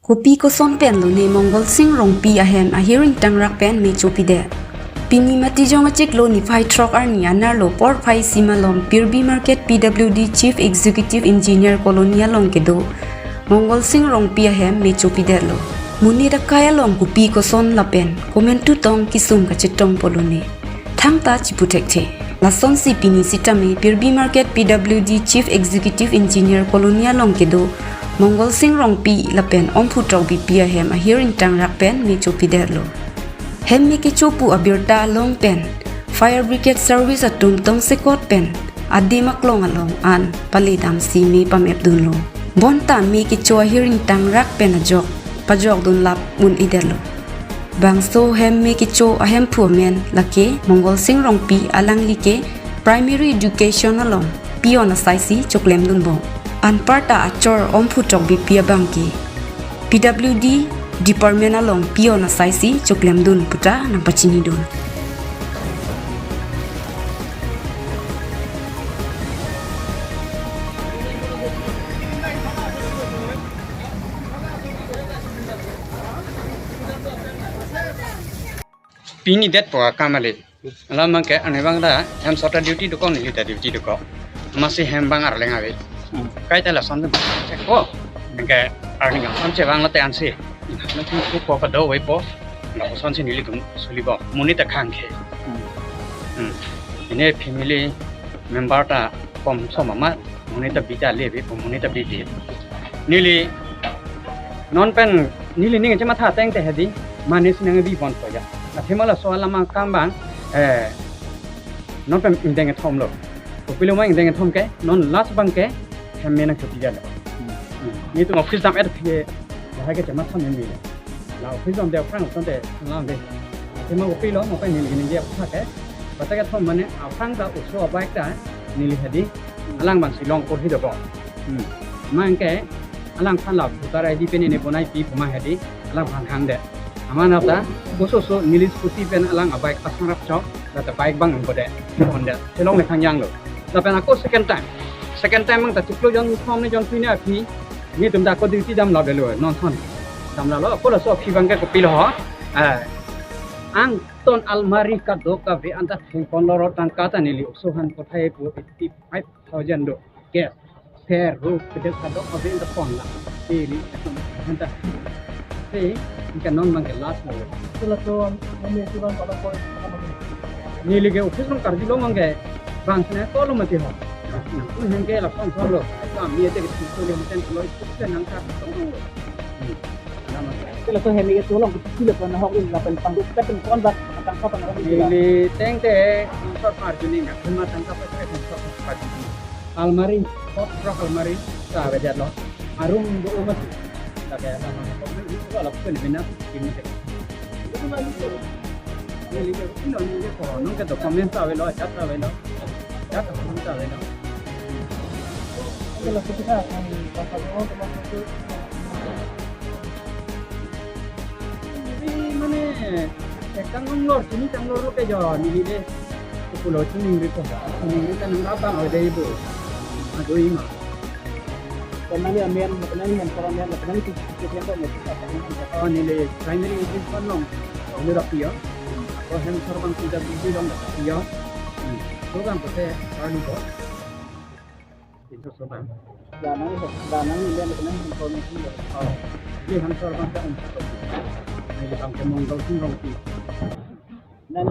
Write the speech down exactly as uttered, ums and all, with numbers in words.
Kopi koson pen lone Mongol Sing Rongpi ahem ahir ingtangrak pen me chopidet. Pini Matijong achiklo niphai throk arni anerlo porphai isi malom Pirbi Market P W D Chief Executive Engineer Colony along kedo Mongol Sing Rongpi ahem me chopidetlo. Monit akai along kopi koson lapen komantu tong kesung kachetongpo lone thangta chipu thekthe. Lasonsi pini sitame Pirbi Market P W D Chief Executive Engineer Colony along kedo Mongol Sing Rongpi lapen Omphu Tokbipi ahem ahir ingtangrak pen me chopidetlo. Hem me kecho pu abirta along pen Fire Brigade Service atum tongsekot pen adim aklong along an pale damsi me pamepdunlo. Bonta me kecho ahir ingtangrak pen ajok pajokdun lap un-edetlo. Bangso hem me kecho ahemphu amen lake Mongol Sing Rongpi, alangli ke Primary Education along peon asaisi choklemdunbom. Anparta achor Omphu Tokbipi abang ke P W D Department along peon asaisi choklemdun puta nangpachinidun. Pini detpo akam ale. Alam abang ke anebang ta hem sota duty dokok, neli ta duty dokok. Amatsi hem abang arleng ave. Hmm. Kaita lason tu chekpo. Anke arni kam chevang lote ansi. Nangtum ko kadokave po. Lasonsi nelitum sulipo. Monit ta khang ke. Hmm. Hmm. Pine family member ta komsom amat. Monit ta bi ta le ave po, monit ta bi bi. Neli non pen neli ning chematha tangte hedi, mane si nangbi ponpo ya. Athema laso alam akam abang, eh, non pen ingdeng kethom lo. Kopilo ma ingdeng kethom ke, non last abang ke, hem me nangchopidetlo. Hmm. Netum office dam-et ke, lahai ke chematha me neli. La office damde aphrang damde alam de. Athema kopilo, mo pen neli ningje apha ke. Bata kethom mane aphrang ta oso abike ta neli hedi alang abang Shillong apor hi dokok. Hmm. Amat anke alangphan la voter I D pen ne bonai pi pu ma hedi alangphan hangdet. Amat nata oso oso neli scooty pen alang abike pasang rap chok, la ta bike abang ingkodet. Honda. Shillong le thangjanglo. Lapen ako second time. Second time abang ta chiklo jon thom ne jon phli ne aphi. Netum ta ako duty damlo avelo, non thon. Damlo, ako laso aphi abang ke kopilo ho. Eh. Angton almari kadokave anta thengponlo, ro tangka ta neli oso aphan kothai pu eighty five thousand do. Gas, fare, ro, kedet kadokave anta ponlo. Neli anta. Te, anke non abang ke last lo. Sila to, mami itu kan kalau kau Neli ke office along karjulo abang ke bang sene tolo mati ho. Nangtum hem ke lason solo. Kami ate ke solo meten lo itu ke nangkar. Sila to hem ke tolong ke sila to nahok in lapen pangduk pen kon bak tangka pangduk. Neli tangte sor parjuni nggak cuma tangka pakai sor parjuni. Almari, hot rock almari, sa bejat lo. Arum do umat. Lagi sama ini kalau pun bina ini. Ini ini ini kalau nung ke document sa avelo, cat sa avelo. Cat sa avelo. Kalau kita kan pasal orang teman itu Jadi mane, eh, tang nglor, chini tang nglor lo ke jo, neli de. Pulo chini ri ko, chini ri kan nang abang ave de ibu. Ado ima. Kenali amen, kenali hem koran amen, kenali tu tu yang kau mesti apa ni? Oh, neli primary English kan long. Neli rapi ya. Ako hem sor abang tidak biji long rapi ya. Hmm. Program ko te parli ko. Itu sobat. Danang, danang, dia kena informasi ya. Oh, ini hansor bangsa untuk. Ini bangsa Mongol Sing Rongpi. Dan